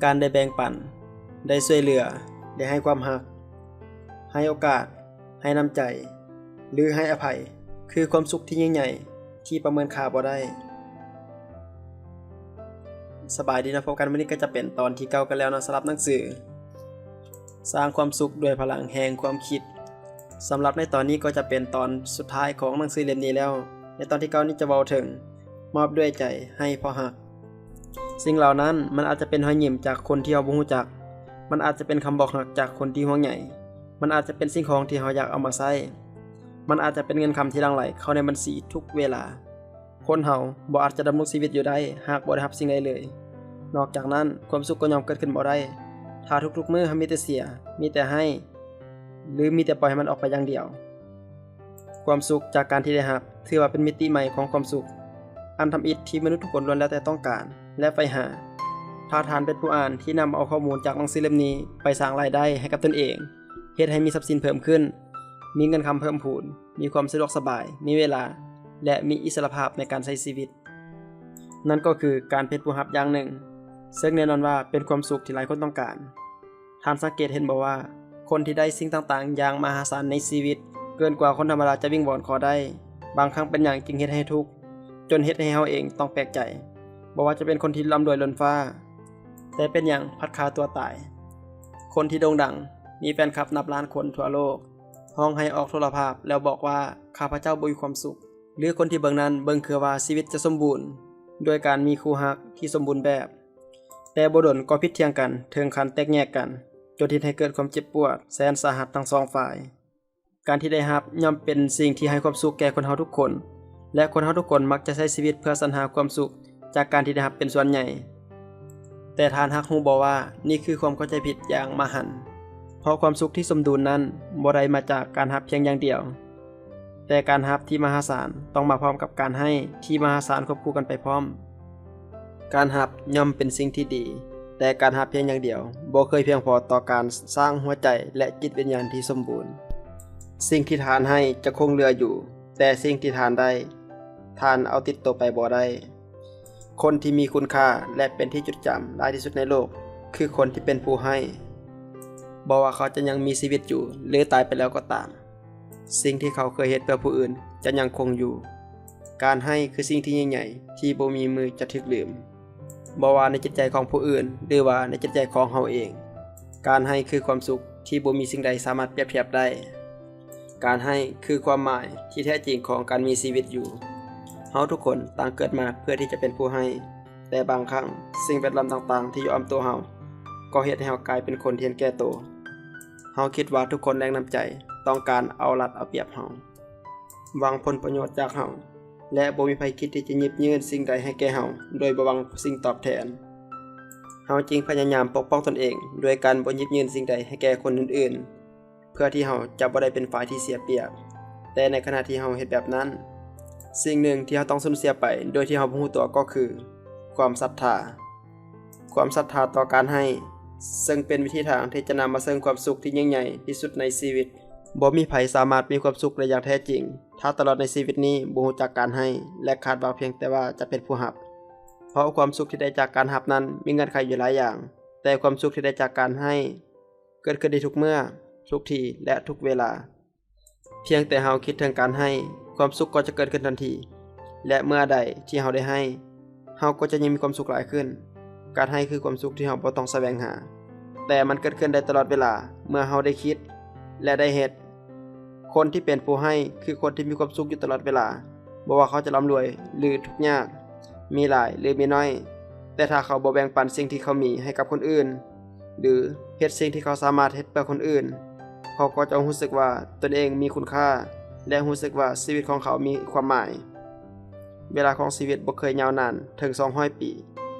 ການໄດ້ແບ່ງປັນ, ໄດ້ຊ່ວຍເຫຼືອ, ໄດ້ໃຫ້ຄວາມຮັກ, ໃຫ້ໂອກາດ, ໃຫ້ນ້ຳໃຈ ຫຼື ໃຫ້ອະໄພ ຄືຄວາມສຸກທີ່ຍິ່ງໃຫຍ່ທີ່ປະເມີນຄ່າບໍ່ໄດ້. ສະບາຍດີເນາະ, ພົບກັນມື້ນີ້ກໍຈະເປັນຕອນທີເກົ້າກັນແລ້ວເນາະ ສຳລັບໜັງສື ສ້າງຄວາມສຸກດ້ວຍພະລັງແຫ່ງຄວາມຄິດ. ສຳລັບໃນຕອນນີ້ກໍຈະເປັນຕອນສຸດທ້າຍຂອງໜັງສືເຫຼັ້ມນີ້ແລ້ວ. ໃນຕອນທີເກົ້ານີ້ຈະເວົ້າເຖິງ ມອບດ້ວຍໃຈໃຫ້ເພາະຮັກ. ສິ່ງເຫຼົ່ານັ້ນມັນອາດຈະເປັນຮອຍຍິ້ມຈາກຄົນທີ່ເຮົາບໍ່ຮູ້ຈັກ, ມັນອາດຈະເປັນຄຳບອກຮັກຈາກຄົນທີ່ຫ່ວງໃຍ, ມັນອາດຈະເປັນສິ່ງຂອງທີ່ເຮົາຢາກເອົາມາໃຊ້, ມັນອາດຈະເປັນເງິນຄຳທີ່ຫຼັ່ງໄຫຼເຂົ້າໃນບັນຊີທຸກເວລາ. ຄົນເຮົາບໍ່ອາດຈະດຳລົງຊີວິດຢູ່ໄດ້ຫາກບໍ່ໄດ້ຮັບສິ່ງໃດເລີຍ. ນອກຈາກນັ້ນ, ຄວາມສຸກກໍຍ່ອມເກີດຂຶ້ນບໍ່ໄດ້ ຖ້າທຸກໆມື້ເຮົາມີແຕ່ເສຍ, ມີແຕ່ໃຫ້ ຫຼື ມີແຕ່ປ່ອຍໃຫ້ມັນອອກໄປຢ່າງດຽວ. ຄວາມສຸກຈາກການທີ່ໄດ້ຮັບ ຖືວ່າເປັນມິຕິໃໝ່ຂອງຄວາມສຸກອັນທຳອິດທີ່ມະນຸດທຸກຄົນລ້ວນແລ້ວແຕ່ຕ້ອງການ ແລະ ໃຝ່ຫາ. ຖ້າທ່ານເປັນຜູ້ອ່ານທີ່ນຳເອົາຂໍ້ມູນຈາກໜັງສືເຫຼັ້ມນີ້ໄປສ້າງລາຍໄດ້ໃຫ້ກັບຕົນເອງ, ເຮັດໃຫ້ມີຊັບສິນເພີ່ມຂຶ້ນ, ມີເງິນຄຳເພີ່ມພູນ, ມີຄວາມສະດວກສະບາຍ, ມີເວລາ ແລະ ມີອິດສະຫຼະພາບໃນການໃຊ້ຊີວິດ, ນັ້ນກໍຄືການເປັນຜູ້ຮັບຢ່າງໜຶ່ງ, ເຊິ່ງແນ່ນອນວ່າເປັນຄວາມສຸກທີ່ຫຼາຍຄົນຕ້ອງການ. ທ່ານສັງເກດເຫັນບໍ່ວ່າ ຄົນທີ່ໄດ້ສິ່ງຕ່າງໆຢ່າງມະຫາສານໃນຊີວິດ ເກີນກວ່າຄົນທຳມະດາຈະວິງວອນຂໍໄດ້, ບາງຄັ້ງເປັນຫຍັງຈຶ່ງເຮັດໃຫ້ທຸກ ຈົນເຮັດໃຫ້ເຮົາເອງຕ້ອງແປກໃຈ, ບໍ່ວ່າຈະເປັນຄົນທີ່ລ່ຳລວຍລົ້ນຟ້າ, ແຕ່ເປັນຫຍັງພັດຂ້າຕົວຕາຍ? ຄົນທີ່ໂດ່ງດັງ ມີແຟນຄລັບນັບລ້ານຄົນທົ່ວໂລກ ຮ້ອງໄຫ້ອອກໂທລະພາບແລ້ວບອກວ່າ ຂ້າພະເຈົ້າບໍ່ມີຄວາມສຸກ. ຫຼື ຄົນທີ່ເບິ່ງນັ້ນເບິ່ງຄືວ່າຊີວິດຈະສົມບູນດ້ວຍການມີຄູ່ຮັກທີ່ສົມບູນແບບ, ແຕ່ບໍ່ດົນກໍຜິດຖຽງກັນເຖິງຂັ້ນແຕກແຍກກັນ, ຈົນເຮັດໃຫ້ເກີດຄວາມເຈັບປວດແສນສາຫັດທັງສອງຝ່າຍ. ການທີ່ໄດ້ຮັບຍ່ອມເປັນສິ່ງທີ່ໃຫ້ຄວາມສຸກແກ່ຄົນເຮົາທຸກຄົນ, ແລະ ຄົນເຮົາທຸກຄົນມັກຈະໃຊ້ຊີວິດເພື່ອສັນຫາຄວາມສຸກຈາກການທີ່ໄດ້ຮັບເປັນສ່ວນໃຫຍ່. ແຕ່ທ່ານຫາກຮູ້ບໍ່ວ່າ ນີ້ຄືຄວາມເຂົ້າໃຈຜິດຢ່າງມະຫັນ, ເພາະຄວາມສຸກທີ່ສົມດຸນນັ້ນບໍ່ໄດ້ມາຈາກການຮັບພຽງຢ່າງດຽວ, ແຕ່ການຮັບທີ່ມະຫາສານຕ້ອງມາພ້ອມກັບການໃຫ້ທີ່ມະຫາສານຄວບຄູ່ກັນໄປພ້ອມ. ການຮັບຍ່ອມເປັນສິ່ງທີ່ດີ, ແຕ່ການຮັບພຽງຢ່າງດຽວບໍ່ເຄີຍພຽງພໍຕໍ່ການສ້າງຫົວໃຈ ແລະ ຈິດວິນຍານທີ່ສົມບູນ. ສິ່ງທີ່ທ່ານໃຫ້ຈະຄົງເຫຼືອຢູ່, ແຕ່ສິ່ງທີ່ທ່ານໄດ້, ທ່ານເອົາຕິດໂຕໄປບໍ່ໄດ້. ຄົນທີ່ມີຄຸນຄ່າ ແລະ ເປັນທີ່ຈົດຈຳຫຼາຍທີ່ສຸດໃນໂລກ ຄືຄົນທີ່ເປັນຜູ້ໃຫ້. ບໍ່ວ່າເຂົາຈະຍັງມີຊີວິດຢູ່ ຫຼື ຕາຍໄປແລ້ວກໍຕາມ, ສິ່ງທີ່ເຂົາເຄີຍເຮັດເພື່ອຜູ້ອື່ນຈະຍັງຄົງຢູ່. ການໃຫ້ຄືສິ່ງທີ່ຍິ່ງໃຫຍ່ທີ່ບໍ່ມີມືຈະຖືກລືມ, ບໍ່ວ່າໃນຈິດໃຈຂອງຜູ້ອື່ນ ຫຼື ວ່າໃນຈິດໃຈຂອງເຮົາເອງ. ການໃຫ້ຄືຄວາມສຸກທີ່ບໍ່ມີສິ່ງໃດສາມາດປຽບທຽບໄດ້. ການໃຫ້ຄືຄວາມໝາຍທີ່ແທ້ຈິງຂອງການມີຊີວິດຢູ່. ເຮົາທຸກຄົນຕ່າງເກີດມາເພື່ອທີ່ຈະເປັນຜູ້ໃຫ້, ແຕ່ບາງຄັ້ງສິ່ງແວດລ້ອມຕ່າງໆທີ່ຢູ່ອ້ອມຕົວເຮົາ ກໍເຮັດໃຫ້ເຮົາກາຍເປັນຄົນເຫັນແກ່ໂຕ. ເຮົາຄິດວ່າທຸກຄົນແລງນ້ຳໃຈ ຕ້ອງການເອົາລັດເອົາປຽບເຮົາ, ຫວັງຜົນປະໂຫຍດຈາກເຮົາ, ແລະ ບໍ່ມີໃຜຄິດທີ່ຈະຫຍິບຍື່ນສິ່ງໃດໃຫ້ແກ່ເຮົາໂດຍບໍ່ຫວັງສິ່ງຕອບແທນ. ເຮົາຈຶ່ງພະຍາຍາມປົກປ້ອງຕົນເອງດ້ວຍການບໍ່ຫຍິບຍື່ນສິ່ງໃດໃຫ້ແກ່ຄົນອື່ນໆ, ເພື່ອທີ່ເຮົາຈະບໍ່ໄດ້ເປັນຝ່າຍທີ່ເສຍປຽບ. ແຕ່ໃນຂະນະທີ່ເຮົາເຮັດແບບນັ້ນ, ສິ່ງໜຶ່ງທີ່ເຮົາຕ້ອງສູນເສຍໄປໂດຍທີ່ເຮົາບໍ່ຮູ້ຕົວກໍຄື ຄວາມສັດທາ. ຄວາມສັດທາຕໍ່ການໃຫ້, ເຊິ່ງເປັນວິທີທາງທີ່ຈະນຳມາເຊິ່ງຄວາມສຸກທີ່ຍິ່ງໃຫຍ່ທີ່ສຸດໃນຊີວິດ. ບໍ່ມີໃຜສາມາດມີຄວາມສຸກໄດ້ຢ່າງແທ້ຈິງ ຖ້າຕະຫຼອດໃນຊີວິດນີ້ບໍ່ຮູ້ຈັກການໃຫ້ ແລະ ຄາດຫວັງພຽງແຕ່ວ່າຈະເປັນຜູ້ຮັບ. ເພາະຄວາມສຸກທີ່ໄດ້ຈາກການຮັບນັ້ນມີເງື່ອນໄຂຢູ່ຫຼາຍຢ່າງ, ແຕ່ຄວາມສຸກທີ່ໄດ້ຈາກການໃຫ້ ເກີດຂຶ້ນໄດ້ທຸກເມື່ອ, ທຸກທີ່ ແລະ ທຸກເວລາ. ພຽງແຕ່ເຮົາຄິດເຖິງການໃຫ້, ຄວາມສຸກກໍຈະເກີດຂຶ້ນທັນທີ, ແລະ ເມື່ອໃດທີ່ເຮົາໄດ້ໃຫ້, ເຮົາກໍຈະຍິ່ງມີຄວາມສຸກຫຼາຍຂຶ້ນ. ການໃຫ້ຄືຄວາມສຸກທີ່ເຮົາບໍ່ຕ້ອງສະແຫວງຫາ, ແຕ່ມັນເກີດຂຶ້ນໄດ້ຕະຫຼອດເວລາເມື່ອເຮົາໄດ້ຄິດ ແລະ ໄດ້ເຮັດ. ຄົນທີ່ເປັນຜູ້ໃຫ້ຄືຄົນທີ່ມີຄວາມສຸກຢູ່ຕະຫຼອດເວລາ, ບໍ່ວ່າເຂົາຈະລ່ຳລວຍ ຫຼື ທຸກຍາກ, ມີຫຼາຍ ຫຼື ມີໜ້ອຍ, ແຕ່ຖ້າເຂົາບໍ່ແບ່ງປັນສິ່ງທີ່ເຂົາມີໃຫ້ກັບຄົນອື່ນ, ຫຼື ເຮັດສິ່ງທີ່ເຂົາສາມາດເຮັດເພື່ອຄົນອື່ນ, ເຂົາກໍຈະຮູ້ສຶກວ່າຕົນເອງມີຄຸນຄ່າ ແລະ ຮູ້ສຶກວ່າຊີວິດຂອງເຂົາມີຄວາມໝາຍ. ເວລາຂອງຊີວິດບໍ່ເຄີຍຍາວນານເຖິງສອງຮ້ອຍປີ.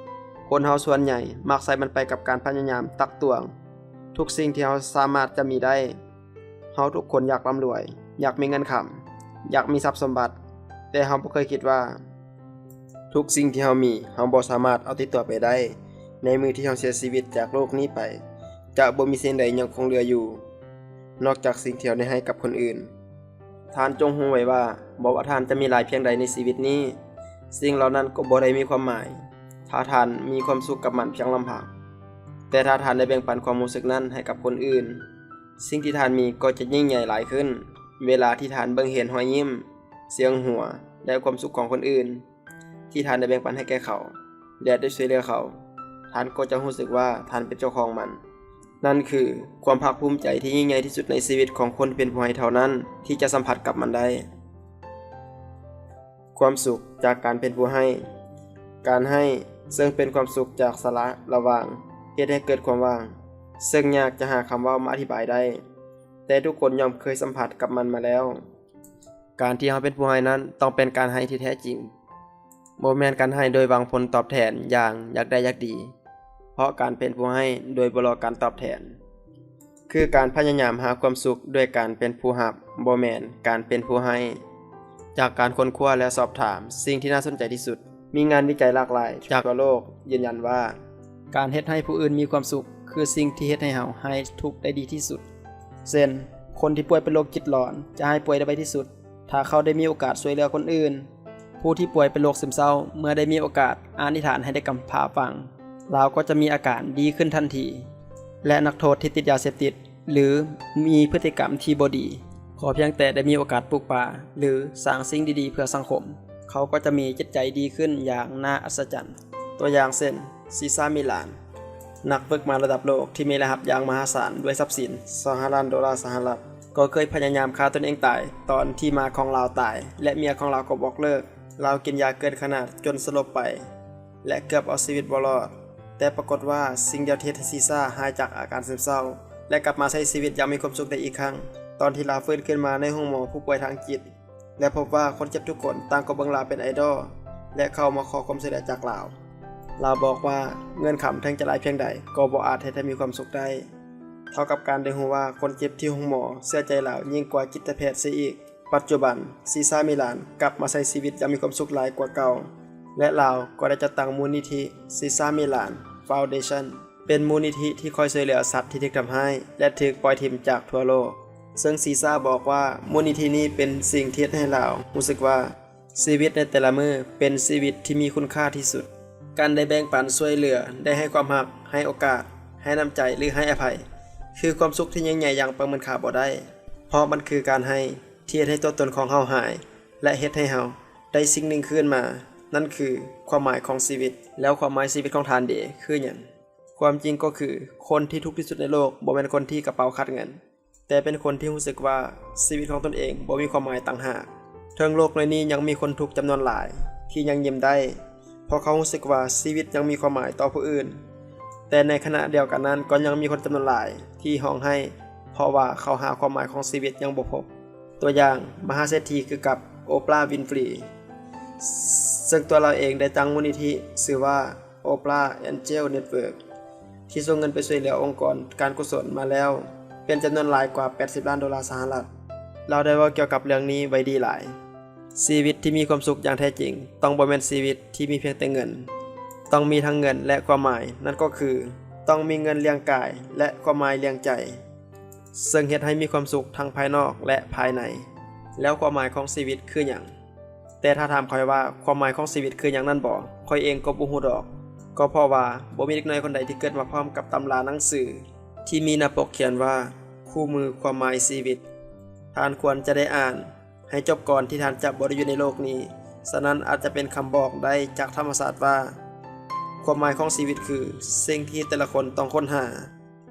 ຄົນເຮົາສ່ວນໃຫຍ່ມັກໃຊ້ມັນໄປກັບການພະຍາຍາມຕັກຕວງທຸກສິ່ງທີ່ເຮົາສາມາດຈະມີໄດ້. ເຮົາທຸກຄົນຢາກລ່ຳລວຍ, ຢາກມີເງິນຄຳ, ຢາກມີຊັບສົມບັດ, ແຕ່ເຮົາບໍ່ເຄີຍຄິດວ່າ ທຸກສິ່ງທີ່ເຮົາມີ, ເຮົາບໍ່ສາມາດເອົາຕິດຕົວໄປໄດ້. ໃນມື້ທີ່ເຮົາເສຍຊີວິດຈາກໂລກນີ້ໄປ, ຈະບໍ່ມີສິ່ງໃດຍັງຄົງເຫຼືອຢູ່ ນອກຈາກສິ່ງທີ່ເຮົາໄດ້ໃຫ້ກັບຄົນອື່ນ. ທ່ານຈົ່ງຮູ້ໄວ້ວ່າ, ບໍ່ວ່າທ່ານຈະມີຫຼາຍພຽງໃດໃນຊີວິດນີ້, ສິ່ງເຫຼົ່ານັ້ນກໍບໍ່ໄດ້ມີຄວາມໝາຍ, ຖ້າທ່ານມີຄວາມສຸກກັບມັນພຽງລຳພັງ. ແຕ່ຖ້າທ່ານໄດ້ແບ່ງປັນຄວາມຮູ້ສຶກນັ້ນໃຫ້ກັບຄົນອື່ນ, ສິ່ງທີ່ທ່ານມີກໍຈະຍິ່ງໃຫຍ່ຫຼາຍຂຶ້ນ. ເວລາທີ່ທ່ານເບິ່ງເຫັນຮອຍຍິ້ມ, ສຽງຫົວ ແລະ ຄວາມສຸກຂອງຄົນອື່ນ ທີ່ທ່ານໄດ້ແບ່ງປັນໃຫ້ແກ່ເຂົາ ແລະ ໄດ້ຊ່ວຍເຫຼືອເຂົາ, ທ່ານກໍຈະຮູ້ສຶກວ່າທ່ານເປັນເຈົ້າຂອງມັນ. ນັ້ນຄືຄວາມພາກພູມໃຈທີ່ຍິ່ງໃຫຍ່ທີ່ສຸດໃນຊີວິດຂອງຄົນເປັນຜູ້ໃຫ້ເທົ່ານັ້ນທີ່ຈະສຳຜັດກັບມັນໄດ້. ຄວາມສຸກຈາກການເປັນຜູ້ໃຫ້. ການໃຫ້ເຊິ່ງເປັນຄວາມສຸກຈາກສະຫຼະລະຫວ່າງ ເຮັດໃຫ້ເກີດຄວາມວ່າງ ເຊິ່ງຍາກຈະຫາຄຳເວົ້າມາອະທິບາຍໄດ້, ແຕ່ທຸກຄົນຍ່ອມເຄີຍສຳຜັດກັບມັນມາແລ້ວ. ການທີ່ເຮົາເປັນຜູ້ໃຫ້ນັ້ນຕ້ອງເປັນການໃຫ້ທີ່ແທ້ຈິງ, ບໍ່ແມ່ນການໃຫ້ໂດຍຫວັງຜົນຕອບແທນຢ່າງຢາກໄດ້ຢາກດີ, ເພາະການເປັນຜູ້ໃຫ້ໂດຍບໍ່ລໍການຕອບແທນ ຄືການພະຍາຍາມຫາຄວາມສຸກດ້ວຍການເປັນຜູ້ຮັບ, ບໍ່ແມ່ນການເປັນຜູ້ໃຫ້. ຈາກການຄົ້ນຄວ້າ ແລະ ສອບຖາມ, ສິ່ງທີ່ໜ້າສົນໃຈທີ່ສຸດ, ມີງານວິໄຈຫຼາກຫຼາຍຈາກທົ່ວໂລກຢືນຢັນວ່າ ການເຮັດໃຫ້ຜູ້ອື່ນມີຄວາມສຸກ ຄືສິ່ງທີ່ເຮັດໃຫ້ເຮົາຫາຍທຸກໄດ້ດີທີ່ສຸດ. ເຊັ່ນ, ຄົນທີ່ປ່ວຍເປັນໂລກຈິດຫຼອນ ຈະຫາຍປ່ວຍໄດ້ໄວທີ່ສຸດ ຖ້າເຂົາໄດ້ມີໂອກາດຊ່ວຍເຫຼືອຄົນອື່ນ. ຜູ້ທີ່ປ່ວຍເປັນໂລກຊຶມເສົ້າ ເມື່ອໄດ້ມີໂອກາດອ່ານນິທານໃຫ້ໄດ້ກັບພາຟັງ, ລາວກໍຈະມີອາການດີຂຶ້ນທັນທີ. ແລະ ນັກໂທດທີ່ຕິດຢາເສບຕິດ ຫຼື ມີພຶດຕິກຳທີ່ບໍ່ດີ, ຂໍພຽງແຕ່ໄດ້ມີໂອກາດປູກປ່າ ຫຼື ສ້າງສິ່ງດີໆເພື່ອສັງຄົມ, ເຂົາກໍຈະມີຈິດໃຈດີຂຶ້ນຢ່າງໜ້າອັດສະຈັນ. ຕົວຢ່າງເຊັ່ນ, ຊີຊາ ມິລານ, ນັກຝຶກໝາລະດັບໂລກທີ່ມີລາຍຮັບຢ່າງມະຫາສານດ້ວຍຊັບສິນສອງຮ້ອຍລ້ານໂດລາສະຫະລັດ, ກໍເຄີຍພະຍາຍາມຂ້າຕົນເອງຕາຍຕອນທີ່ໝາຂອງລາວຕາຍ ແລະ ເມຍຂອງລາວກໍບອກເລີກ. ລາວກິນຢາເກີນຂະໜາດຈົນສະຫຼົບໄປ ແລະ ເກືອບເອົາຊີວິດບໍ່ລອດ, ແຕ່ປາກົດວ່າສິ່ງດຽວທີ່ເຮັດໃຫ້ຊີຊາຫາຍຈາກອາການຊຶມເສົ້າ ແລະ ກັບມາໃຊ້ຊີວິດຢ່າງມີຄວາມສຸກໄດ້ອີກຄັ້ງ ຕອນທີ່ລາວຟື້ນຄືນມາໃນໂຮງໝໍຜູ້ປ່ວຍທາງຈິດ ແລະ ພົບວ່າຄົນເຈັບທຸກຄົນຕ່າງກໍເບິ່ງລາວເປັນໄອດອລ ແລະ ເຂົ້າມາຂໍຄວາມຊ່ວຍເຫຼືອຈາກລາວ. ລາວບອກວ່າເງິນຄຳເຖິງຈະຫຼາຍພຽງໃດກໍບໍ່ອາດເຮັດໃຫ້ມີຄວາມສຸກໄດ້ ເທົ່າກັບການໄດ້ຮູ້ວ່າຄົນເຈັບທີ່ໂຮງໝໍເຊື່ອໃຈລາວຍິ່ງກວ່າຈິດຕະແພດເສຍອີກ. ປັດຈຸບັນ, ຊີຊາ ມິລານ ກັບມາໃຊ້ຊີວິດຢ່າງມີຄວາມສຸກຫຼາຍກວ່າເກົ່າ ແລະ ລາວກໍໄດ້ຈັດຕັ້ງມູນນິທິ ຊີຊາ ມິລານ Foundation ເປັນມູນນິທິທີ່ຄອຍຊ່ວຍເຫຼືອສັດທີ່ຖືກທຳຮ້າຍ ແລະ ຖືກປ່ອຍຖິ້ມຈາກທົ່ວໂລກ. ເຊິ່ງຊີຊາບອກວ່າ ມູນນິທິນີ້ເປັນສິ່ງທີ່ເຮັດໃຫ້ລາວຮູ້ສຶກວ່າ ຊີວິດໃນແຕ່ລະມື້ເປັນຊີວິດທີ່ມີຄຸນຄ່າທີ່ສຸດ. ການໄດ້ແບ່ງປັນ, ຊ່ວຍເຫຼືອ, ໄດ້ໃຫ້ຄວາມຮັກ, ໃຫ້ໂອກາດ, ໃຫ້ນ້ຳໃຈ ຫຼື ໃຫ້ອະໄພ ຄືຄວາມສຸກທີ່ຍິ່ງໃຫຍ່ຢ່າງປະເມີນຄ່າບໍ່ໄດ້, ເພາະມັນຄືການໃຫ້ທີ່ເຮັດໃຫ້ຕົວຕົນຂອງເຮົາຫາຍ ແລະ ເຮັດໃຫ້ເຮົາໄດ້ສິ່ງໜຶ່ງຄືນມາ, ນັ້ນຄືຄວາມໝາຍຂອງຊີວິດ. ແລ້ວຄວາມໝາຍຊີວິດຂອງທ່ານເດ ຄືຫຍັງ? ຄວາມຈິງກໍຄື ຄົນທີ່ທຸກທີ່ສຸດໃນໂລກບໍ່ແມ່ນຄົນທີ່ກະເປົາຂາດເງິນ, ແຕ່ເປັນຄົນທີ່ຮູ້ສຶກວ່າຊີວິດຂອງຕົນເອງບໍ່ມີຄວາມໝາຍຕ່າງຫາກ. ເທິງໂລກໃນນີ້ຍັງມີຄົນທຸກຈຳນວນຫຼາຍທີ່ຍັງຍິ້ມໄດ້ ເພາະເຂົາຮູ້ສຶກວ່າຊີວິດຍັງມີຄວາມໝາຍຕໍ່ຜູ້ອື່ນ, ແຕ່ໃນຂະນະດຽວກັນນັ້ນກໍຍັງມີຄົນຈຳນວນຫຼາຍທີ່ຮ້ອງໄຫ້ ເພາະວ່າເຂົາຫາຄວາມໝາຍຂອງຊີວິດຍັງບໍ່ພົບ. ຕົວຢ່າງ, ມະຫາເສດຖີຄືກັບ ໂອປາ ວິນຟຣີ ເຊິ່ງຕົວລາວເອງໄດ້ຕັ້ງມູນນິທິຊື່ວ່າ Oprah Angel Network ທີ່ສົ່ງເງິນໄປຊ່ວຍເຫຼືອອົງກອນການກຸສົນມາແລ້ວເປັນຈຳນວນຫຼາຍກວ່າແປດສິບລ້ານໂດລາສະຫະລັດ. ລາວໄດ້ເວົ້າກ່ຽວກັບເລື່ອງນີ້ໄວ້ດີຫຼາຍ. ຊີວິດທີ່ມີຄວາມສຸກຢ່າງແທ້ຈິງຕ້ອງບໍ່ແມ່ນຊີວິດທີ່ມີພຽງແຕ່ເງິນ. ຕ້ອງມີທັງເງິນ ແລະ ຄວາມໝາຍ, ນັ້ນກໍຄື ຕ້ອງມີເງິນລ້ຽງກາຍ ແລະ ຄວາມໝາຍລ້ຽງໃຈ, ເຊິ່ງເຮັດໃຫ້ມີຄວາມສຸກທັງພາຍນອກ ແລະ ພາຍໃນ. ແລ້ວຄວາມໝາຍຂອງຊີວິດຄືຫຍັງ? ແຕ່ຖ້າຖາມຂ້ອຍວ່າຄວາມໝາຍຂອງຊີວິດຄືຫຍັງນັ້ນບໍ? ຂ້ອຍເອງກໍບໍ່ຮູ້ດອກ. ກໍເພາະວ່າບໍ່ມີເດັກນ້ອຍຄົນໃດທີ່ເກີດມາພ້ອມກັບຕຳລາໜັງສືທີ່ມີໜ້າປົກຂຽນວ່າ ຄູ່ມືຄວາມໝາຍຊີວິດ. ທ່ານຄວນຈະໄດ້ອ່ານໃຫ້ຈົບກ່ອນທີ່ທ່ານຈະບໍ່ໄດ້ຢູ່ໃນໂລກນີ້. ສະນັ້ນອາດຈະເປັນຄຳບອກໄດ້ຈາກທຳມະຊາດວ່າ ຄວາມໝາຍຂອງຊີວິດຄືສິ່ງທີ່ແຕ່ລະຄົນຕ້ອງຄົ້ນຫາ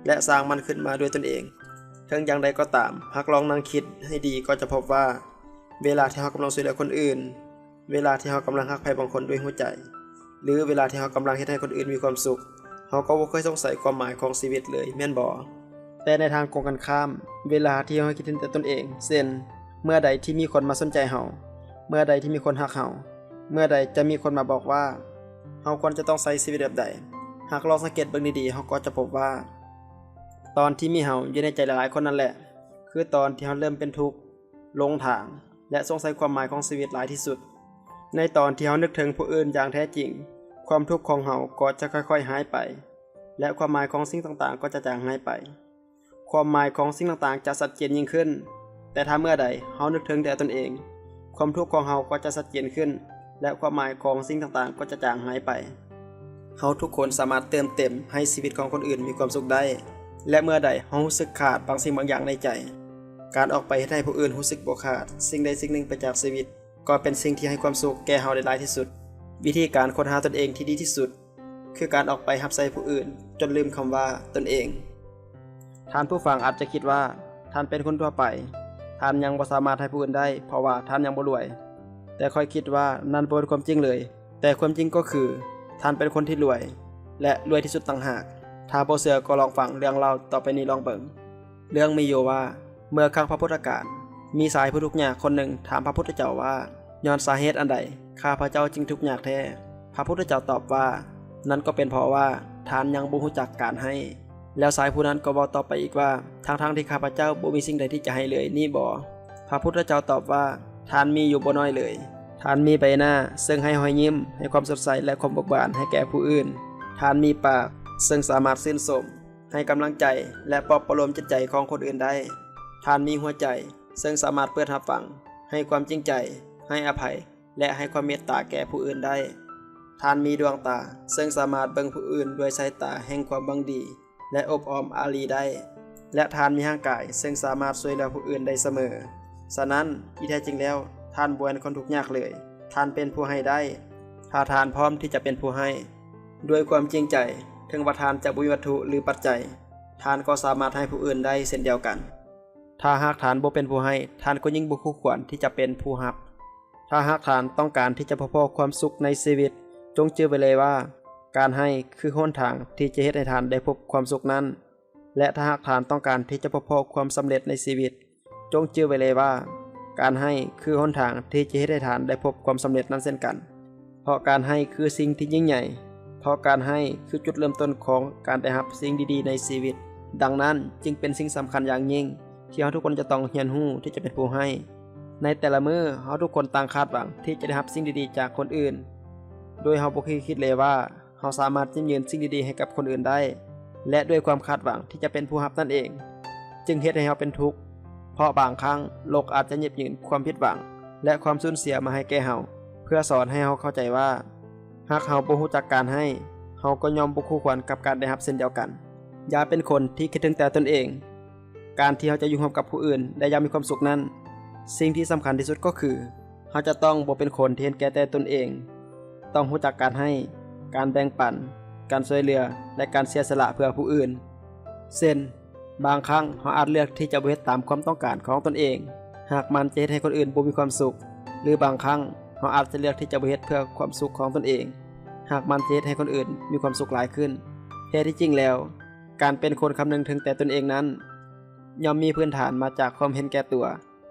ແລະ ສ້າງມັນຂຶ້ນມາດ້ວຍຕົນເອງ. ເຖິງຢ່າງໃດກໍຕາມ, ຫາກລອງນັ່ງຄິດໃຫ້ດີກໍຈະພົບວ່າ ເວລາທີ່ເຮົາກຳລັງຊ່ວຍເຫຼືອຄົນອື່ນ, ເວລາທີ່ເຮົາກຳລັງຮັກໃຜບາງຄົນດ້ວຍຫົວໃຈ, ຫຼື ເວລາທີ່ເຮົາກຳລັງເຮັດໃຫ້ຄົນອື່ນມີຄວາມສຸກ, ເຮົາກໍບໍ່ເຄີຍສົງໄສຄວາມໝາຍຂອງຊີວິດເລີຍ, ແມ່ນບໍ່? ແຕ່ໃນທາງກົງກັນຂ້າມ, ເວລາທີ່ເຮົາຄິດເຫັນແຕ່ຕົນເອງ, ເຊັ່ນ, ເມື່ອໃດທີ່ມີຄົນມາສົນໃຈເຮົາ, ເມື່ອໃດທີ່ມີຄົນຮັກເຮົາ, ເມື່ອໃດຈະມີຄົນມາບອກວ່າ ເຮົາຄວນຈະຕ້ອງໃຊ້ຊີວິດແບບໃດ? ຫາກລອງສັງເກດເບິ່ງດີໆ, ເຮົາກໍຈະພົບວ່າ ຕອນທີ່ມີເຮົາຢູ່ໃນໃຈຫຼາຍໆຄົນນັ້ນແຫຼະ ຄືຕອນທີ່ເຮົາເລີ່ມເປັນທຸກ, ຫຼົງທາງ ແລະ ສົງໄສຄວາມໝາຍຂອງຊີວິດຫຼາຍທີ່ສຸດ. ໃນຕອນທີ່ເຮົານຶກເຖິງຜູ້ອື່ນຢ່າງແທ້ຈິງ, ຄວາມທຸກຂອງເຮົາກໍຈະຄ່ອຍໆຫາຍໄປ ແລະ ຄວາມໝາຍຂອງສິ່ງຕ່າງໆກໍຈະຈາງຫາຍໄປ. ຄວາມໝາຍຂອງສິ່ງຕ່າງໆຈະຊັດເຈນຍິ່ງຂຶ້ນ, ແຕ່ຖ້າເມື່ອໃດເຮົານຶກເຖິງແຕ່ຕົນເອງ, ຄວາມທຸກຂອງເຮົາກໍຈະຊັດເຈນຂຶ້ນ ແລະ ຄວາມໝາຍຂອງສິ່ງຕ່າງໆກໍຈະຈາງຫາຍໄປ. ເຮົາທຸກຄົນສາມາດເຕີມເຕັມໃຫ້ຊີວິດຂອງຄົນອື່ນມີຄວາມສຸກໄດ້ ແລະ ເມື່ອໃດເຮົາຮູ້ສຶກຂາດບາງສິ່ງບາງຢ່າງໃນໃຈ, ການອອກໄປເຮັດໃຫ້ຜູ້ອື່ນຮູ້ສຶກບໍ່ຂາດສິ່ງໃດສິ່ງໜຶ່ງໄປຈາກຊີວິດ ກໍເປັນສິ່ງທີ່ໃຫ້ຄວາມສຸກແກ່ເຮົາໄດ້ຫຼາຍທີ່ສຸດ. ວິທີການຄົ້ນຫາຕົນເອງທີ່ດີທີ່ສຸດ ຄືການອອກໄປຮັບໃຊ້ຜູ້ອື່ນຈົນລືມຄຳວ່າຕົນເອງ. ທ່ານຜູ້ຟັງອາດຈະຄິດວ່າທ່ານເປັນຄົນທົ່ວໄປ, ທ່ານຍັງບໍ່ສາມາດໃຫ້ຜູ້ອື່ນໄດ້ ເພາະວ່າທ່ານຍັງບໍ່ລວຍ. ແຕ່ຂ້ອຍຄິດວ່ານັ້ນບໍ່ແມ່ນຄວາມຈິງເລີຍ. ແຕ່ຄວາມຈິງກໍຄື ທ່ານເປັນຄົນທີ່ລວຍ ແລະ ລວຍທີ່ສຸດຕ່າງຫາກ. ຖ້າບໍ່ເຊື່ອກໍລອງຟັງເລື່ອງລາວຕໍ່ໄປນີ້ລອງເບິ່ງ. ເລື່ອງມີຢູ່ວ່າ ເມື່ອຄັ້ງພະພຸດທະການ, ມີຊາຍຜູ້ທຸກຍາກຄົນໜຶ່ງຖາມພະພຸດທະເຈົ້າວ່າ, ຍ້ອນສາເຫດອັນໃດ ຂ້າພະເຈົ້າຈຶ່ງທຸກຍາກແທ້? ພະພຸດທະເຈົ້າຕອບວ່າ, ນັ້ນກໍເປັນເພາະວ່າທ່ານຍັງບໍ່ຮູ້ຈັກການໃຫ້. ແລ້ວຊາຍຜູ້ນັ້ນກໍເວົ້າຕໍ່ໄປອີກວ່າ, ທັງໆທີ່ຂ້າພະເຈົ້າບໍ່ມີສິ່ງໃດທີ່ຈະໃຫ້ເລີຍນີ້ບໍ? ພະພຸດທະເຈົ້າຕອບວ່າ, ທ່ານມີຢູ່ບໍ່ໜ້ອຍເລີຍ. ທ່ານມີໃບໜ້າເຊິ່ງໃຫ້ຮອຍຍິ້ມ, ໃຫ້ຄວາມສົດໃສ ແລະ ຄວາມເບີກບານໃຫ້ແກ່ຜູ້ອື່ນ. ທ່ານມີປາກເຊິ່ງສາມາດຊື່ນຊົມ, ໃຫ້ກຳລັງໃຈ ແລະ ປອບປະໂລມຈິດໃຈຂອງຄົນອື່ນໄດ້. ທ່ານມີຫົວໃຈເຊິ່ງສາມາດເປີດຮັບຟັງ, ໃຫ້ຄວາມຈິງໃຈ, ໃຫ້ອະໄພ ແລະ ໃຫ້ຄວາມເມດຕາແກ່ຜູ້ອື່ນໄດ້. ທ່ານມີດວງຕາເຊິ່ງສາມາດເບິ່ງຜູ້ອື່ນດ້ວຍສາຍຕາແຫ່ງຄວາມຫວັງດີ ແລະ ອົບອ້ອມອາລີໄດ້. ແລະ ທ່ານມີຮ່າງກາຍເຊິ່ງສາມາດຊ່ວຍເຫຼືອຜູ້ອື່ນໄດ້ສະເໝີ. ສະນັ້ນ, ທີ່ແທ້ຈິງແລ້ວ, ທ່ານບໍ່ແມ່ນຄົນທຸກຍາກເລີຍ. ທ່ານເປັນຜູ້ໃຫ້ໄດ້, ຖ້າທ່ານພ້ອມທີ່ຈະເປັນຜູ້ໃຫ້. ດ້ວຍຄວາມຈິງໃຈ, ເຖິງວ່າທ່ານຈະບໍ່ມີວັດຖຸ ຫຼື ປັດໄຈ, ທ່ານກໍສາມາດໃຫ້ຜູ້ອື່ນໄດ້ເຊັ່ນດຽວກັນ. ຖ້າຫາກທ່ານບໍ່ເປັນຜູ້ໃຫ້, ທ່ານກໍຍິ່ງບໍ່ຄູ່ຄວນທີ່ຈະເປັນຜູ້ຮັບ. ຖ້າຫາກທ່ານຕ້ອງການທີ່ຈະພົບພໍ້ຄວາມສຸກໃນຊີວິດ, ຈົ່ງຈື່ໄວ້ເລີຍວ່າ ການໃຫ້ຄືຫົນທາງທີ່ຈະເຮັດໃຫ້ທ່ານໄດ້ພົບຄວາມສຸກນັ້ນ. ແລະ ຖ້າຫາກທ່ານຕ້ອງການທີ່ຈະພົບພໍ້ຄວາມສຳເລັດໃນຊີວິດ, ຈົ່ງຈື່ໄວ້ເລີຍວ່າ ການໃຫ້ຄືຫົນທາງທີ່ຈະເຮັດໃຫ້ທ່ານໄດ້ພົບຄວາມສຳເລັດນັ້ນເຊັ່ນກັນ. ເພາະການໃຫ້ຄືສິ່ງທີ່ຍິ່ງໃຫຍ່. ເພາະການໃຫ້ຄືຈຸດເລີ່ມຕົ້ນຂອງການໄດ້ຮັບສິ່ງດີໆໃນຊີວິດ. ດັ່ງນັ້ນ, ຈຶ່ງເປັນສິ່ງສຳຄັນຢ່າງຍິ່ງທີ່ເຮົາທຸກຄົນຈະຕ້ອງຮຽນຮູ້ທີ່ຈະເປັນຜູ້ໃຫ້. ໃນແຕ່ລະມື້, ເຮົາທຸກຄົນຕ່າງຄາດຫວັງທີ່ຈະໄດ້ຮັບສິ່ງດີໆຈາກຄົນອື່ນ, ໂດຍເຮົາບໍ່ເຄີຍຄິດເລີຍວ່າ ເຮົາສາມາດຍິ້ມເຍີນສິ່ງດີໆໃຫ້ກັບຄົນອື່ນໄດ້ ແລະ ດ້ວຍຄວາມຄາດຫວັງທີ່ຈະເປັນຜູ້ຮັບນັ້ນເອງ, ຈຶ່ງເຮັດໃຫ້ເຮົາເປັນທຸກ. ເພາະບາງຄັ້ງ, ໂລກອາດຈະຫຍິບຍື່ນຄວາມຜິດຫວັງ ແລະ ຄວາມສູນເສຍມາໃຫ້ແກ່ເຮົາ, ເພື່ອສອນໃຫ້ເຮົາເຂົ້າໃຈວ່າ ຫາກເຮົາບໍ່ຮູ້ຈັກການໃຫ້, ເຮົາກໍຍ່ອມບໍ່ຄູ່ຄວນກັບການໄດ້ຮັບເຊັ່ນດຽວກັນ. ຢ່າເປັນຄົນທີ່ຄິດເຖິງແຕ່ຕົນເອງ. ການທີ່ເຮົາຈະຢູ່ຮ່ວມກັບຜູ້ອື່ນໄດ້ຢ່າງມີຄວາມສຸກນັ້ນ, ສິ່ງທີ່ສຳຄັນທີ່ສຸດກໍຄື ເຮົາຈະຕ້ອງບໍ່ເປັນຄົນທີ່ເຫັນແກ່ແຕ່ຕົນເອງ, ຕ້ອງຮູ້ຈັກການໃຫ້, ການແບ່ງປັນ, ການຊ່ວຍເຫຼືອ ແລະ ການເສຍສະຫຼະເພື່ອຜູ້ອື່ນ. ເຊັ່ນ, ບາງຄັ້ງເຮົາອາດເລືອກທີ່ຈະບໍ່ເຮັດຕາມຄວາມຕ້ອງການຂອງຕົນເອງ, ຫາກມັນຈະເຮັດໃຫ້ຄົນອື່ນບໍ່ມີຄວາມສຸກ, ຫຼື ບາງຄັ້ງເຮົາອາດຈະເລືອກທີ່ຈະບໍ່ເຮັດເພື່ອຄວາມສຸກຂອງຕົນເອງ, ຫາກມັນຈະເຮັດໃຫ້ຄົນອື່ນມີຄວາມສຸກຫຼາຍຂຶ້ນ. ແທ້ທີ່ຈິງແລ້ວ, ການເປັນຄົນຄຳນຶງເຖິງແຕ່ຕົນເອງນັ້ນ ຍ່ອມມີພື້ນຖານມາຈາກຄວາມເຫັນແກ່ຕົວ,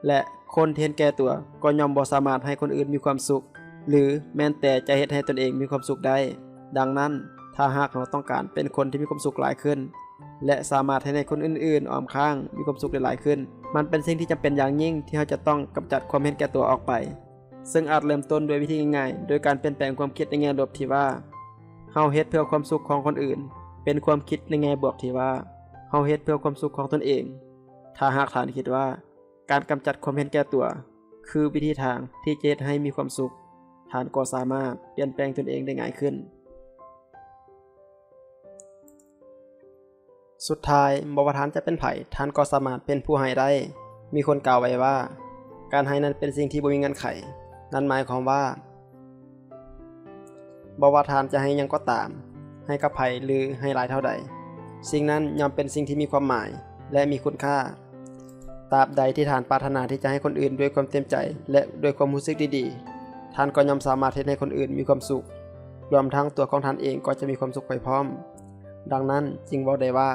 ແລະ ຄົນທີ່ເຫັນແກ່ຕົວກໍຍ່ອມບໍ່ສາມາດໃຫ້ຄົນອື່ນມີຄວາມສຸກ ຫຼື ແມ່ນແຕ່ຈະເຮັດໃຫ້ຕົນເອງມີຄວາມສຸກໄດ້. ດັ່ງນັ້ນ, ຖ້າຫາກເຮົາຕ້ອງການເປັນຄົນທີ່ມີຄວາມສຸກຫຼາຍຂຶ້ນ ແລະ ສາມາດເຮັດໃຫ້ຄົນອື່ນໆອ້ອມຂ້າງມີຄວາມສຸກໄດ້ຫຼາຍຂຶ້ນ, ມັນເປັນສິ່ງທີ່ຈຳເປັນຢ່າງຍິ່ງທີ່ເຮົາຈະຕ້ອງກຳຈັດຄວາມເຫັນແກ່ຕົວອອກໄປ, ເຊິ່ງອາດເລີ່ມຕົ້ນດ້ວຍວິທີງ່າຍໆ ໂດຍການປ່ຽນແປງຄວາມຄິດໃນແງ່ລົບທີ່ວ່າ ເຮົາເຮັດເພື່ອຄວາມສຸກຂອງຄົນອື່ນ, ເປັນຄວາມຄິດໃນແງ່ບວກທີ່ວ່າ ເຮົາເຮັດເພື່ອຄວາມສຸກຂອງຕົນເອງ. ຖ້າຫາກທ່ານຄິດວ່າ ການກຳຈັດຄວາມເຫັນແກ່ຕົວຄືວິທີທາງທີ່ຈະເຮັດໃຫ້ມີຄວາມສຸກ, ທ່ານກໍສາມາດປ່ຽນແປງຕົນເອງໄດ້ງ່າຍຂຶ້ນ. ສຸດທ້າຍ, ບໍ່ວ່າທ່ານຈະເປັນໃຜ, ທ່ານກໍສາມາດເປັນຜູ້ໃຫ້ໄດ້. ມີຄົນກ່າວໄວ້ວ່າ, ການໃຫ້ນັ້ນເປັນສິ່ງທີ່ບໍ່ມີເງື່ອນໄຂ. ນັ້ນໝາຍຄວາມວ່າ, ບໍ່ວ່າທ່ານຈະໃຫ້ຫຍັງກໍຕາມ, ໃຫ້ກັບໃຜ ຫຼື ໃຫ້ຫຼາຍເທົ່າໃດ, ສິ່ງນັ້ນຍ່ອມເປັນສິ່ງທີ່ມີຄວາມໝາຍ ແລະ ມີຄຸນຄ່າ. ຕາບໃດທີ່ທ່ານປາດຖະໜາທີ່ຈະໃຫ້ຄົນອື່ນດ້ວຍຄວາມເຕັມໃຈ ແລະ ດ້ວຍຄວາມຮູ້ສຶກທີ່ດີ, ທ່ານກໍຍ່ອມສາມາດເຮັດໃຫ້ຄົນອື່ນມີຄວາມສຸກ, ລວມທັງຕົວຂອງທ່ານເອງກໍຈະມີຄວາມສຸກໄປພ້ອມ. ດັ່ງນັ້ນ, ຈຶ່ງເວົ້າໄດ້ວ່າ,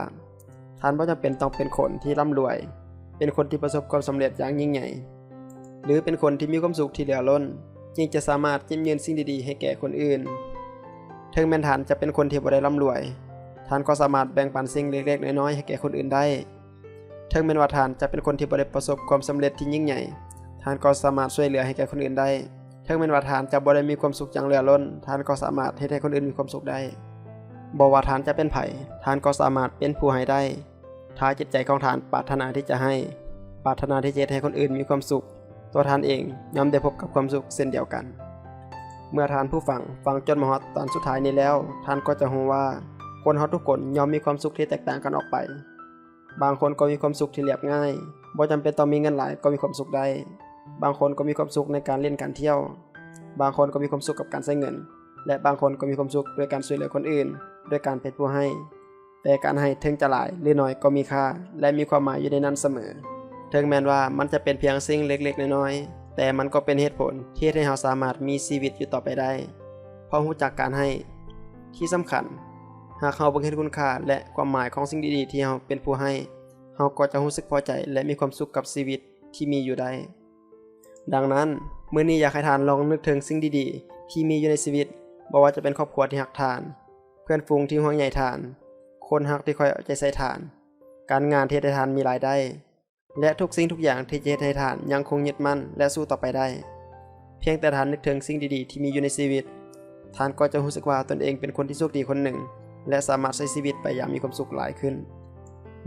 ທ່ານບໍ່ຈຳເປັນຕ້ອງເປັນຄົນທີ່ລ່ຳລວຍ, ເປັນຄົນທີ່ປະສົບຄວາມສຳເລັດຢ່າງຍິ່ງໃຫຍ່, ຫຼື ເປັນຄົນທີ່ມີຄວາມສຸກທີ່ເຫຼືອລົ້ນ, ຈຶ່ງຈະສາມາດຍິ້ມເຍີນສິ່ງດີໆໃຫ້ແກ່ຄົນອື່ນ. ເຖິງແມ່ນທ່ານຈະເປັນຄົນທີ່ບໍ່ໄດ້ລ່ຳລວຍ, ທ່ານກໍສາມາດແບ່ງປັນສິ່ງເລັກໆນ້ອຍໆໃຫ້ແກ່ຄົນອື່ນໄດ້. ເຖິງແມ່ນວ່າທ່ານຈະເປັນຄົນທີ່ບໍ່ໄດ້ປະສົບຄວາມສຳເລັດທີ່ຍິ່ງໃຫຍ່, ທ່ານກໍສາມາດຊ່ວຍເຫຼືອໃຫ້ແກ່ຄົນອື່ນໄດ້. ເຖິງແມ່ນວ່າທ່ານຈະບໍ່ໄດ້ມີຄວາມສຸກຢ່າງເຫຼືອລົ້ນ, ທ່ານກໍສາມາດເຮັດໃຫ້ຄົນອື່ນມີຄວາມສຸກໄດ້. ບໍ່ວ່າທ່ານຈະເປັນໃຜ, ທ່ານກໍສາມາດເປັນຜູ້ໃຫ້ໄດ້. ຖ້າຈິດໃຈຂອງທ່ານປາດຖະໜາທີ່ຈະໃຫ້, ປາດຖະໜາທີ່ຈະເຮັດໃຫ້ຄົນອື່ນມີຄວາມສຸກ, ຕົວທ່ານເອງຍ່ອມໄດ້ພົບກັບຄວາມສຸກເຊັ່ນດຽວກັນ. ເມື່ອທ່ານຜູ້ຟັງຟັງຈົນມາຮອດຕອນສຸດທ້າຍນີ້ແລ້ວ, ທ່ານກໍຈະຮູ້ວ່າຄົນເຮົາທຸກຄົນຍ່ອມມີຄວາມສຸກທີ່ແຕກຕ່າງກັນອອກໄປ. ບາງຄົນກໍມີຄວາມສຸກທີ່ລຽບງ່າຍ, ບໍ່ຈຳເປັນຕ້ອງມີເງິນຫຼາຍກໍມີຄວາມສຸກໄດ້. ບາງຄົນກໍມີຄວາມສຸກໃນການຫຼິ້ນການທ່ຽວ. ບາງຄົນກໍມີຄວາມສຸກກັບການໃຊ້ເງິນ. ແລະ ບາງຄົນກໍມີຄວາມສຸກໂດຍການຊ່ວຍເຫຼືອຄົນອື່ນ, ໂດຍການເປັນຜູ້ໃຫ້. ແຕ່ການໃຫ້ເຖິງຈະຫຼາຍ ຫຼື ໜ້ອຍກໍມີຄ່າ ແລະ ມີຄວາມໝາຍຢູ່ໃນນັ້ນສະເໝີ. ເຖິງແມ່ນວ່າມັນຈະເປັນພຽງສິ່ງເລັກໆນ້ອຍໆ, ແຕ່ມັນກໍເປັນເຫດຜົນທີ່ເຮັດໃຫ້ເຮົາສາມາດມີຊີວິດຢູ່ຕໍ່ໄປໄດ້ ເພາະຮູ້ຈັກການໃຫ້. ທີ່ສຳຄັນ, ຫາກເຮົາເບິ່ງເຫັນຄຸນຄ່າ ແລະ ຄວາມໝາຍຂອງສິ່ງດີໆທີ່ເຮົາເປັນຜູ້ໃຫ້, ເຮົາກໍຈະຮູ້ສຶກພໍໃຈ ແລະ ມີຄວາມສຸກກັບຊີວິດທີ່ມີຢູ່ໄດ້. ດັ່ງນັ້ນ, ມື້ນີ້ຢາກໃຫ້ທ່ານລອງນຶກເຖິງສິ່ງດີໆທີ່ມີຢູ່ໃນຊີວິດ, ບໍ່ວ່າຈະເປັນຄອບຄົວທີ່ຮັກທ່ານ, ເພື່ອນຝູງທີ່ຫ່ວງໃຍທ່ານ, ຄົນຮັກທີ່ຄອຍເອົາໃຈໃສ່ທ່ານ, ການງານທີ່ເຮັດໃຫ້ທ່ານມີລາຍໄດ້ ແລະ ທຸກສິ່ງທຸກຢ່າງທີ່ຈະເຮັດໃຫ້ທ່ານຍັງຄົງຍຶດໝັ້ນ ແລະ ສູ້ຕໍ່ໄປໄດ້. ພຽງແຕ່ທ່ານນຶກເຖິງສິ່ງດີໆທີ່ມີຢູ່ໃນຊີວິດ, ທ່ານກໍຈະຮູ້ສຶກວ່າຕົນເອງເປັນຄົນທີ່ໂຊກດີຄົນໜຶ່ງ ແລະ ສາມາດໃຊ້ຊີວິດໄປຢ່າງມີຄວາມສຸກຫຼາຍຂຶ້ນ.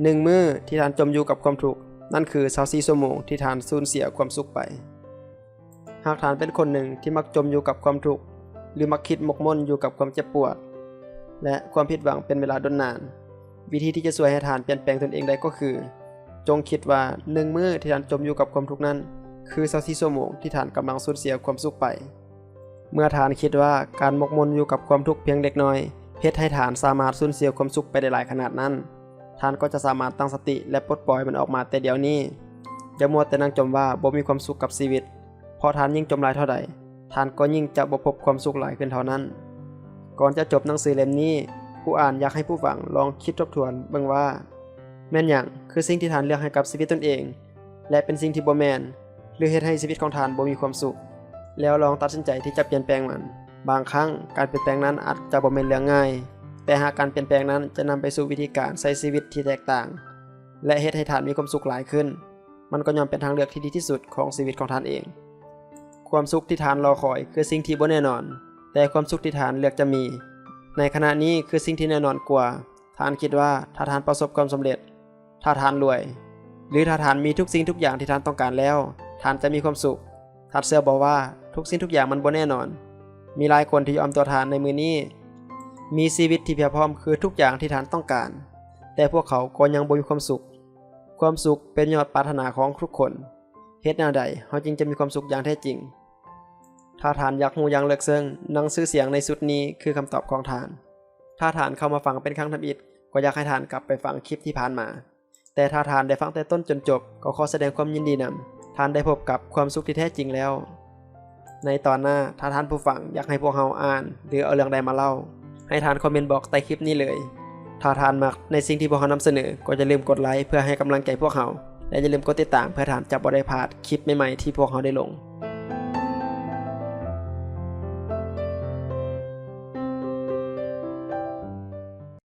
ໜຶ່ງມື້ທີ່ທ່ານຈົມຢູ່ກັບຄວາມທຸກ, ນັ້ນຄືຊາວສີ່ຊົ່ວໂມງທີ່ທ່ານສູນເສຍຄວາມສຸກໄປ. ຫາກທ່ານເປັນຄົນໜຶ່ງທີ່ມັກຈົມຢູ່ກັບຄວາມທຸກ ຫຼື ມັກຄິດໝົກໝົ້ນຢູ່ກັບຄວາມເຈັບປວດ ແລະ ຄວາມຜິດຫວັງເປັນເວລາດົນນານ, ວິທີທີ່ຈະຊ່ວຍໃຫ້ທ່ານປ່ຽນແປງຕົນເອງໄດ້ກໍຄື, ຈົ່ງຄິດວ່າໜຶ່ງມື້ທີ່ທ່ານຈົມຢູ່ກັບຄວາມທຸກນັ້ນ ຄືຊາວສີ່ຊົ່ວໂມງທີ່ທ່ານກຳລັງສູນເສຍຄວາມສຸກໄປ. ເມື່ອທ່ານຄິດວ່າການໝົກໝົ້ນຢູ່ກັບຄວາມທຸກພຽງເລັກນ້ອຍ ເຮັດໃຫ້ທ່ານສາມາດສູນເສຍຄວາມສຸກໄປໄດ້ຫຼາຍຂະໜາດນັ້ນ, ທ່ານກໍຈະສາມາດຕັ້ງສະຕິ ແລະ ປົດປ່ອຍມັນອອກມາແຕ່ດຽວນີ້. ຢ່າມົວແຕ່ນັ່ງຈົ່ມວ່າບໍ່ມີຄວາມສຸກກັບຊີວິດ, ເພາະທ່ານຍິ່ງຈົ່ມຫຼາຍເທົ່າໃດ, ທ່ານກໍຍິ່ງຈະບໍ່ພົບຄວາມສຸກຫຼາຍຂຶ້ນເທົ່ານັ້ນ. ກ່ອນຈະຈົບໜັງສືເຫຼັ້ມນີ້, ຜູ້ອ່ານຢາກໃຫ້ຜູ້ຟັງລອງຄິດທົບທວນເບິ່ງວ່າ, ແມ່ນຫຍັງຄືສິ່ງທີ່ທ່ານເລືອກໃຫ້ກັບຊີວິດຕົນເອງ ແລະ ເປັນສິ່ງທີ່ບໍ່ແມ່ນ ຫຼື ເຮັດໃຫ້ຊີວິດຂອງທ່ານບໍ່ມີຄວາມສຸກ? ແລ້ວລອງຕັດສິນໃຈທີ່ຈະປ່ຽນແປງມັນ. ບາງຄັ້ງ, ການປ່ຽນແປງນັ້ນອາດຈະບໍ່ແມ່ນເລື່ອງງ່າຍ, ແຕ່ຫາກການປ່ຽນແປງນັ້ນຈະນຳໄປສູ່ວິທີການໃຊ້ຊີວິດທີ່ແຕກຕ່າງ ແລະ ເຮັດໃຫ້ທ່ານມີຄວາມສຸກຫຼາຍຂຶ້ນ, ມັນກໍຍ່ອມເປັນທາງເລືອກທີ່ດີທີ່ສຸດຂອງຊີວິດຂອງທ່ານເອງ. ຄວາມສຸກທີ່ທ່ານລໍຄອຍຄືສິ່ງທີ່ບໍ່ແນ່ນອນ, ແຕ່ຄວາມສຸກທີ່ທ່ານເລືອກຈະມີໃນຂະນະນີ້ຄືສິ່ງທີ່ແນ່ນອນກວ່າ. ທ່ານຄິດວ່າຖ້າທ່ານປະສົບຄວາມສຳເລັດ, ຖ້າທ່ານລວຍ, ຫຼື ຖ້າທ່ານມີທຸກສິ່ງທຸກຢ່າງທີ່ທ່ານຕ້ອງການແລ້ວ, ທ່ານຈະມີຄວາມສຸກ. ທ່ານເຊື່ອບໍ່ວ່າທຸກສິ່ງທຸກຢ່າງມັນບໍ່ແນ່ນອນ? ມີຫຼາຍຄົນທີ່ຢູ່ອ້ອມຕົວທ່ານໃນມື້ນີ້ ມີຊີວິດທີ່ພຽບພ້ອມຄືທຸກຢ່າງທີ່ທ່ານຕ້ອງການ, ແຕ່ພວກເຂົາກໍຍັງບໍ່ມີຄວາມສຸກ. ຄວາມສຸກເປັນຍອດປາດຖະໜາຂອງທຸກຄົນ. ເຮັດແນວໃດເຮົາຈຶ່ງຈະມີຄວາມສຸກຢ່າງແທ້ຈິງ? ຖ້າທ່ານຢາກຮູ້ຢ່າງເລິກເຊິ່ງ, ໜັງສືສຽງໃນຊຸດນີ້ຄືຄຳຕອບຂອງທ່ານ. ຖ້າທ່ານເຂົ້າມາຟັງເປັນຄັ້ງທຳອິດ, ກໍຢາກໃຫ້ທ່ານກັບໄປຟັງຄລິບທີ່ຜ່ານມາ. ແຕ່ຖ້າທ່ານໄດ້ຟັງແຕ່ຕົ້ນຈົນຈົບ, ກໍຂໍສະແດງຄວາມຍິນດີນຳ. ທ່ານໄດ້ພົບກັບຄວາມສຸກທີ່ແທ້ຈິງແລ້ວ. ໃນຕອນໜ້າ, ຖ້າທ່ານຜູ້ຟັງຢາກໃຫ້ພວກເຮົາອ່ານ ຫຼື ເອົາເລື່ອງໃດມາເລົ່າ, ໃຫ້ທ່ານຄອມເມັນບອກໃຕ້ຄລິບນີ້ເລີຍ. ຖ້າທ່ານມັກໃນສິ່ງທີ່ພວກເຮົານຳສະເໜີ, ກໍຢ່າລືມກົດໄລເພື່ອໃຫ້ກຳລັງໃຈພວກເຮົາ ແລະ ຢ່າລືມກົດຕິດຕາມເພື່ອທ່ານຈະບໍ່ໄດ້ພາດຄລິບໃໝ່ໆທີ່ພວກເຮົາໄດ້ລົງ.